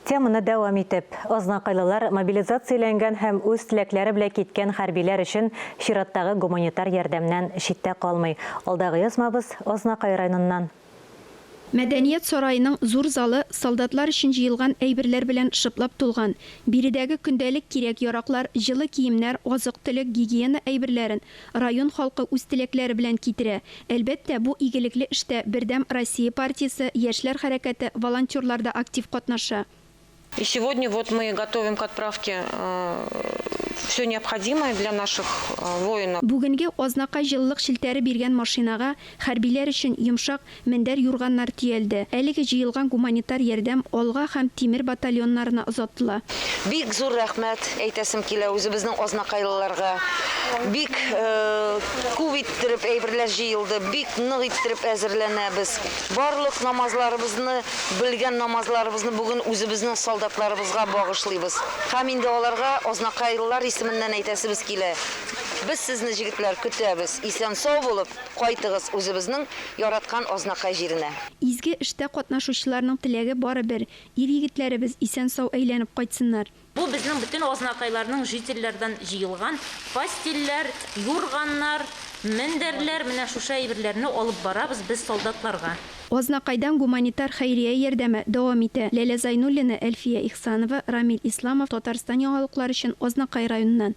Теманы дәвам итеп, азнакайлылар мобилизацияләнгән һәм үз теләкләре белән киткән хәрбиләр өчен чираттагы гуманитар ярдәмнән читтә калмый. Алдагы язмабыз Азнакай районыннан. Мәдәният сараеның зур залы солдатлар өчен җыелган әйберләр белән шыплап тулган. Биредәге көндәлек кирәк-яраклар, җылы киемнәр, азык-төлек, гигиена әйберләрен район халкы үз теләкләре белән китерә. Әлбәттә, бу игелекле эштә Бердәм Россия партиясе, яшьләр хәрәкәте, волонтерлар да актив катнаша. И сегодня вот мы готовим к отправке все необходимое для наших воинов. Бүгенге Азнакай җылылык челтәре биргән машинага хәрбиләр өчен йомшак мендәр-юрганнар төялде. Әлеге җыелган гуманитар ярдәм Алга һәм Тимер батальоннарына озатыла. Бик зур рәхмәт әйтәсем килә үзебезнең азнакайлыларга. Бик күп иттереп әйберләр җыелды, бик нык иттереп әзерләнәбез. Барлык намазларыбызны, белгән намазларыбызны бүген үзебезнең солдатларыбызга багышлыйбыз. Һәм инде аларга азнакайлылар исеменнән әйтәсебез килә, без сезне, җегетләр, көтәбез, исән-сау булып кайтыгыз үзебезнең яраткан Азнакай җиренә. Изге эштә катнашучыларның теләге бары бер, ир-егетләребез исән-сау әйләнеп кайтсыннар. Бу безнең бөтен азнакайларның жительләрдән җыелган постельләр, юрганнар, мендәрләр, менә шушы әйберләрне алып барабыз без солдатларга. Азнакайдан гуманитар хәйрия ярдәме дәвам итә. Ләлә Зайнуллина, Әлфия Ихсанова, Рамил Исламов, Татарстан яңалыклары өчен Азнакай районыннан.